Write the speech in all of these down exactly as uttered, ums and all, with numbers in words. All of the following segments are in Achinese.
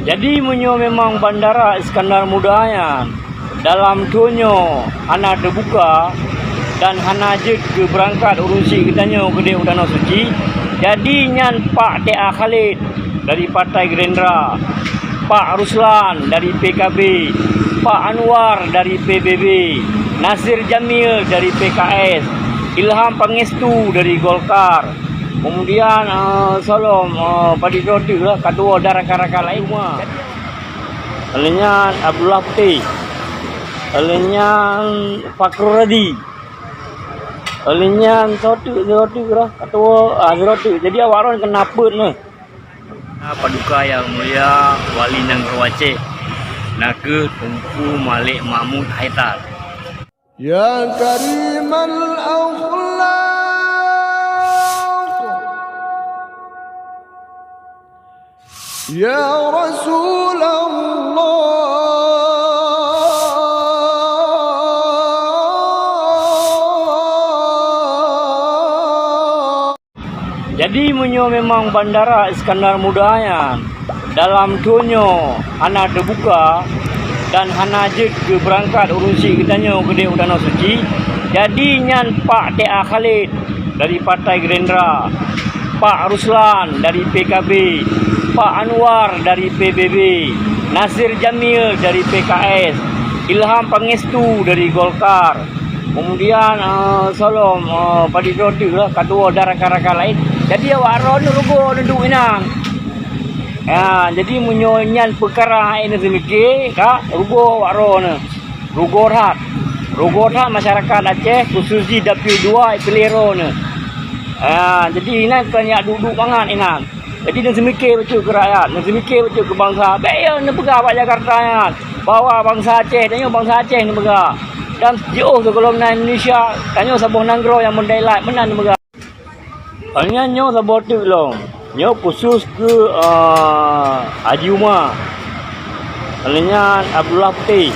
Jadi meunyoe memang Bandara Iskandar Muda nyan dalam thon nyoe hana teubuka dan hana jeuet keu beurangkat ureuëng syiek geutanyoe keudeh u Tanoh Suci, jadi nyan Pak T A Khalid dari Partai Gerindra, Pak Ruslan dari P K B, Pak Anwar dari P B B, Nasir Jamil dari P K S, Ilham Pangestu dari Golkar, kemudian, eh, Solom, eh, Padit Roti lah, ketua dan rakan-rakan lain semua. Lalu nyan Abdullah Putih. Lalu nyan Fakrul Razi. Lalu nyan Sotik, Sotik lah, ketua, ah, Sotik. Jadi awak ron kena peuet nyoe. Paduka Yang Mulia Wali Nanggroe Aceh, nakeuh Teungku Malik Mahmud Haidar. يا كريم الأخلاق، يا رسول الله. Jadi meunyoe memang Bandara Iskandar Muda nyan dalam thon nyoe hana teubuka dan hana jeuet keu beurangkat ureuëng syiek geutanyoe keudeh u Tanoh Suci, jadi nyan Pak T A Khalid dari Partai Gerindra, Pak Ruslan dari P K B, Pak Anwar dari P B B, Nasir Jamil dari P K S, Ilham Pangestu dari Golkar, kemudian, eh, Solom, eh, Padit Roti lah, ketua dan rakan-rakan lain. Jadi awak ron rugoe neuduek inan. Ya, jadi meunyoe nyan peukara hai neuseumike, ka rugoe awak ron. Rugoe that. Rugoe that masyarakat Aceh, khusus jih Dapil dua, Ipilih ron. Ya, jadi inan kon yak duek-duek mangat inan. Jadi neuseumike bacut keu rakyat, neuseumike bacut keu bansa. Bék yo neupeugah bak Jakarta nyan bahwa bansa Aceh, tanyoe bansa Aceh neupeugah. Dan jiôh sigohlom na Indonesia, tanyoe saboh nanggroe nyang meudai lat meunan neupeugah. Awak nyan nyoe saboh teuk lom. Nyoe khusus keu, eh, Haji Uma. Awak nyan Abdullah Putih.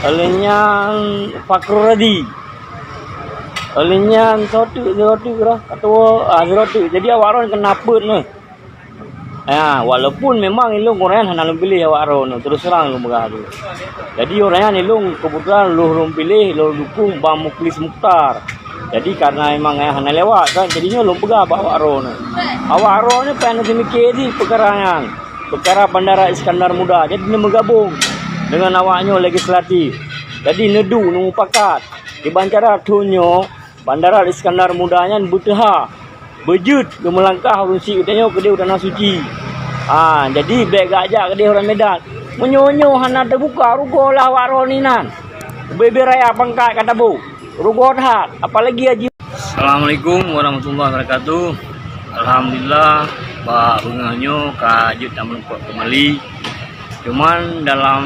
Awak nyan Fakrul Razi. Awak nyan Sotik, Sotik lah, ketua, ah, Sotik. Jadi awak ron kena peuet nyoe. Ya, walaupun memang ilôn ureuëng nyan hana lôn piléh awak ron, terus terang lôn peugah tu. Jadi ureuëng nyan ilôn keubeutulan lôn, lôn piléh, lôn dukung Bang Mukhlis Mukhtar. Jadi karena memang nyan hana lewat kan, jadi nyoe lôn peugah bak awak ron. Awak ron nyoe payah neuseumike jih peukara nyan, peukara Bandara Iskandar Muda. Jadi neumeugabong deungon awak nyoe legislatif. Jadi neuduek neumupakat kiban cara thon nyoe Bandara Iskandar Muda nyan beuteuha, beujeuet geumeulangkah ureuëng syiek geutanyoe keudeh u Tanoh Suci. Ha, jadi bék geujak keudeh ureuëng Medan. Meunyoe nyoe hana teubuka, rugoe lah awak ron inan. Ubé-bé raya pangkat ka taboh. Rugoe that, apalagi Haji. Assalamualaikum warahmatullahi wabarakatuh. Alhamdulillah, bak beungoh nyoe ka jeuet tameureumpok keumbali. Cuman dalam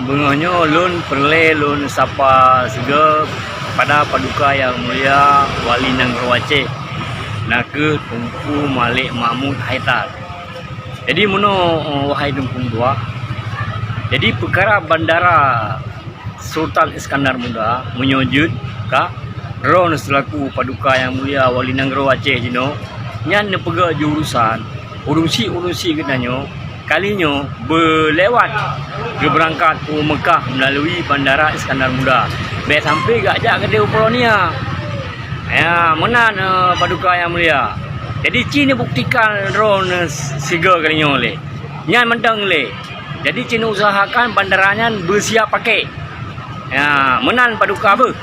beungoh nyoe lôn peureulée lôn sapa sigoe kepada Paduka Yang Mulia Wali Nanggroe Aceh, nakeuh Teungku Malik Mahmud Haidar. Jadi meunoe, wahai Teungku Meutuah, jadi peukara bandara Sultan Iskandar Muda, meunyoe jeuet ka, droeneuh seulaku Paduka Yang Mulia Wali Nanggroe Aceh jinoe, nyan neupeugah jiurusan ureuëng syiek-ureuëng syiek geutanyoe, kali nyoe beulewat geubeurangkat u Meukah meulalui Bandara Iskandar Muda. Bék sampoe geujak keudeh u Polonia. Ya, meunan, eh, Paduka Yang Mulia. Jadi, ci neubuktikan droeneuh sigoe kali nyoe lé. Nyan mantong lé. Jadi, ci neuusahakan bandara nyan beusiap paké. Ya, meunan Paduka beuh.